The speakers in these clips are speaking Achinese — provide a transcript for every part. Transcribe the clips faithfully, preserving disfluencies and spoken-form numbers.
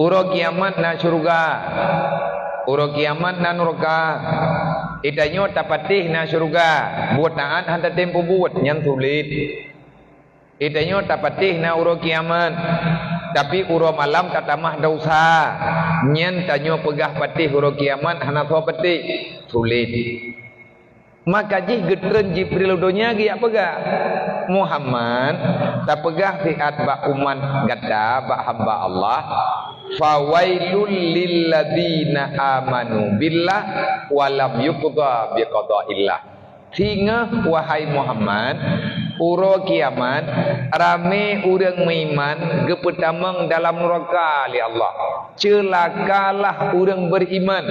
Uroe kiamat na syeuruga, uroe kiamat na nuraka. Geutanyoe tapatéh na syeuruga, buet taát hana tatem peubuet, nyan sulet. Geutanyoe tapatéh na uroe kiamat, tapi uroe malam tatamah desya, nyan tanyoe peugah patéh uroe kiamat hana soe patéh, sulet. Maka jih geutreun Jibril u donya geujak peugah, "Muhammad, tapeugah siat bak umat gata, bak hamba Allah, 'Fawailul lilladzina amanu billah wa lam yuqda biqadaillah.'" Singoh, wahai Muhammad, uroe kiamat, ramé ureuëng meuiman geupeutamong dalam nuraka lé Allah. Ceulakalah ureuëng beriman!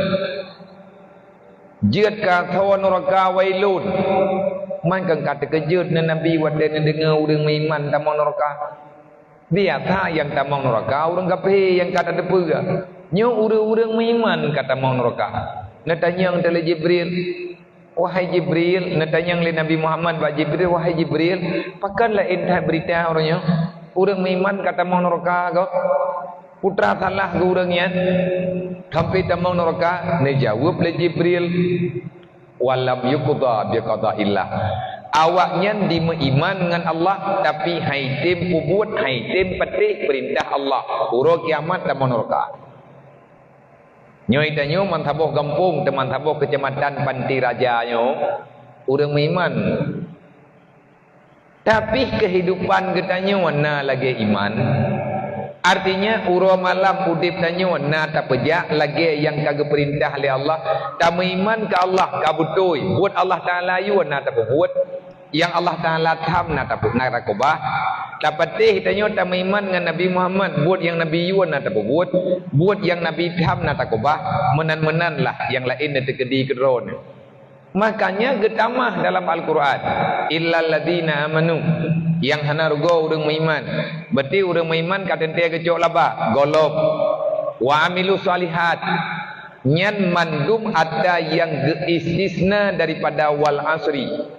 Jeuet keu asoe nuraka wailun! Man kon ka teukeujot ngon Nabi watée neudeungoe ureuëng meuiman tamong nuraka. Biasa nyang tamong nuraka ureuëng kafé nyang ka tateupeue. Nyoe ureuëng-ureuëng meuiman ka tamong nuraka. Neutanyong lé Jibril, "Wahai Jibril," neutanyong lé Nabi Muhammad bak Jibril, "Wahai Jibril, pakon laén that beurita uroe nyoe? Ureuëng meuiman ka tamong nuraka gob? Peue teuma salah geuh ureuëng nyan sampai tamong nuraka?" Neujaweueb lé Jibril, "Wa lam yuqda biqadaillah." Awaknyan jimeuiman ngon Allah, tapi han jitem peubuet, han jitem patéh peurintah Allah. Uroe kiamat tamong nuraka. Nyoe tanyoe meusaboh gampông, teuma saboh keucamatan Panti Raja nyoe, ureuëng meuiman. Tapi keuhidupan geutanyoe na lagée iman. Artinya, uroe malam udeb tanyoe na tapeujak lagée nyang ka geupeurintah lé Allah. Tameuiman keu Allah ka beutôi, buet Allah Taala yue na tapeubuet. Nyang Allah Taala tham na tapeu-, na takeubah. Tapatéh tanyoe tameuiman ngon Nabi Muhammad, buet nyang Nabi yue na tapeubuet, buet nyang Nabi tham na takeubah, meunan-meunan lah nyang laén neuteukeudi keudroe nyoe. Makanya geutamah dalam Al-Qur'an, "Illalladzina amanu," nyang hana rugoe ureuëng meuiman. Berarti ureuëng meuiman ka teuntée geucok laba, gohlom. "Wa amilus shalihat," nyan mandum atra nyang geuistisna daripada wal asri.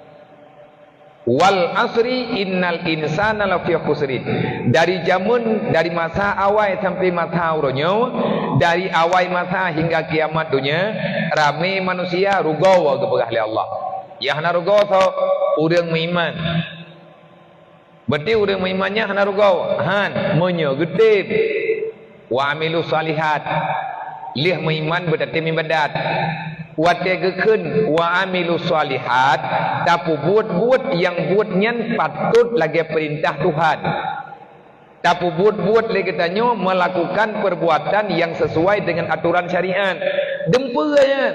"Wal asri innal insana lafi khusrin." Dari jameun, dari masa awai sampai masa uroe nyoe, dari awai masa hingga kiamat donya, ramé manusia rugoe geupeugah lé Allah. Nyang hana rugoe soe? Ureuëng meuiman. Berarti ureuëng meuiman nyan hana rugoe? Han, meunyoe geutem. "Wa amilus shalihat," lheueh meuiman beutatem iébadat. Watée geukheun "wa amilus shalihat", tapeubuet-buet nyang buet nyan patot lagée peurintah Tuhan. Tapeubuet-buet lé geutanyoe meulakukan peurbuatan nyang sisuai deungon atoran syariat. Dumpeue nyan.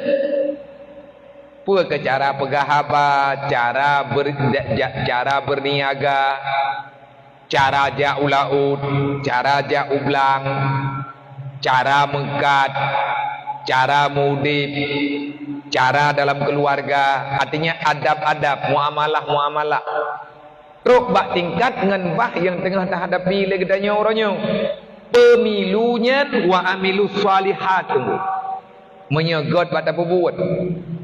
Peue keu cara peugah haba, cara ber-, ja-, ja-, cara beurniaga, cara jak u laôt, cara jak u blang, cara meukat, cara meuudeb, cara dalam keuluwarga, artinya adab-adab, muamalah-muamalah. Trok bak tingkat ngon bah nyang teungoh tahadapi lé geutanyoe uroe nyoe. Peumilu nyan wa amilus shalihat teungku. Meunyoe göt bak tapeubuet,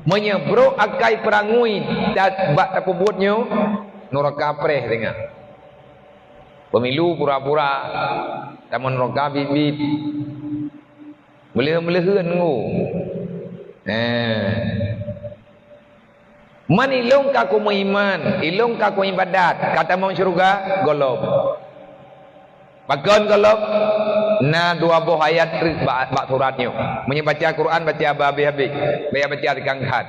meunyoe brok akai peurangui dat bak tapeubuet nyoe, nuraka preh teungoh. Peumilu pura-pura, tamong nuraka biet-biet. Meuleuheuen-meuleuheuen teungku. Eh. Man ilôn ka kumeuiman, ilôn ka kuibadat, ka tamong syeuruga? Gohlom. Pakon gohlom? Na dua boh ayat treuk bak, bak surat nyoe. Meunyoe baca Quran, baca bak habéh-habéh. Baya baca teuka khan.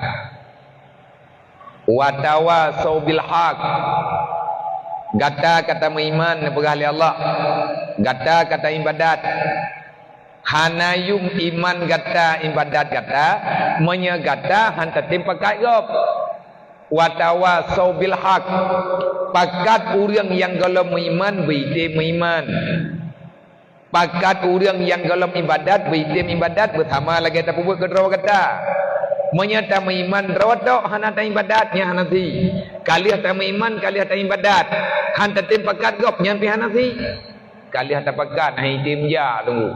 "Wa tawasau bil haq." Gata ka tameuiman, neupeugah lé Allah. Gata ka taibadat. Hana yum iman gata, ibadat gata, meunyoe gata han tatem pakat gob. "Wa tawasau bil haq." Pakat ureuëng nyang gohlom meuiman, beuitem meuiman. Pakat ureuëng nyang gohlom ibadat, beuitem ibadat, beusama lagée tapeubuet keudroe gata. Meunyoe tameuiman droe tok hana taibadat, nyan hana si. Ka lheueh tameuiman, ka lheueh taibadat, han tatem pakat gob, nyan pih hana si. Ka lheueh tapakat, han item jak teungku.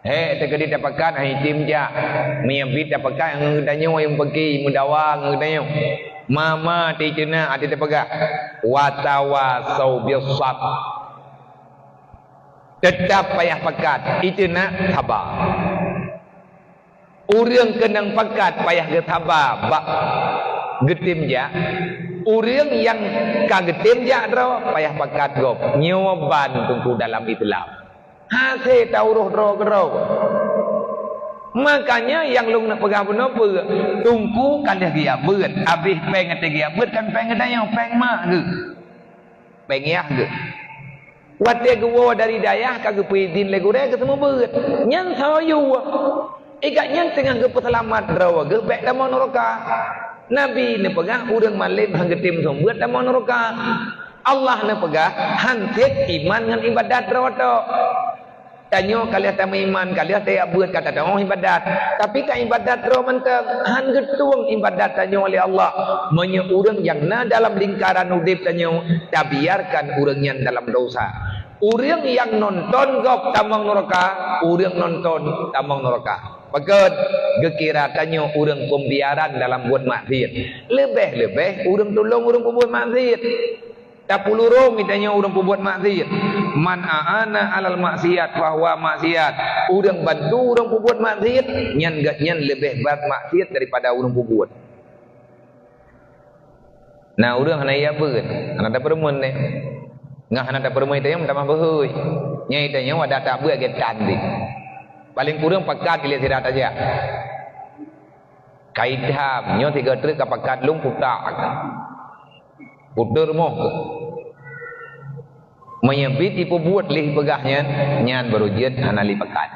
Hék, teukeudi tapakat, han item jak. Meunyoe bit tapakat ngon geutanyoe nyang peuki meudawa ngon geutanyoe. Ma-ma teuceuna até tapeugah, "Wa tawasau bis sabr." Teutap payah pakat, itu nak saba. Ureuëng keunong pakat payah geusaba bak geutem jak. Ureuëng nyang ka geutem jak droe payah pakat gob. Nyoe ban teungku dalam Islam. Hase tauroh droe keudroe. Makanya nyang lôn neupeugah bunoe peue, teungku ka lheueh geujak beuet, abéh péng até geujak beuet kan péng geutanyoe, péng mak geuh. Péng yah geuh. Watée geuwoe dari dayah ka geupeuidin lé gurée geuseumeubeuet. Nyan sawoe yue. Ikat nyan teungoh geupeuseulamat droe geuh bék tamong nuraka. Nabi neupeugah ureuëng malém han geutem seumeubeuet tamong nuraka. Allah neupeugah han cit iman ngon ibadat droe tok. Tanyoe ka lheueh tameuiman, ka lheueh tajak beuet, ka tatamong ibadat. Tapi ka ibadat droe mantong, han geutueng ibadat tanyoe lé Allah. Meunyoe ureuëng nyang na dalam lingkaran udeb tanyoe, tabiarkan ureuëng nyan dalam dosa. Ureuëng nyang nonton gob tamong nuraka, ureuëng nonton tamong nuraka. Pakon geukira tanyoe ureuëng pembiaran dalam buet maksiet. Leubeh-leubeh ureuëng tulông ureuëng peubuet maksiet. Tapulurong geutanyoe ureuëng peubuet maksiet. Man a'ana alal maksiat fahuwa maksiat. Ureuëng bantu ureuëng peubuet maksiet, nyan gobnyan leubeh brat maksiet daripada ureuëng peubuet. Na ureuëng hana ia beuet, hana tapeureumeun deh. Ngon hana tapeureumeun tanyoe meutamah beuhui. Nyai tanyoe wadah tak beuet getan deh. Paling kureueng pakat ilée sira tajak. Kaitam nyoe tiga treuk ka pakat lôn putak. Puter moh keuh. Meunyoe bit ipeubuet lé peugah nyan, nyan barô jeuet hana lé pakat.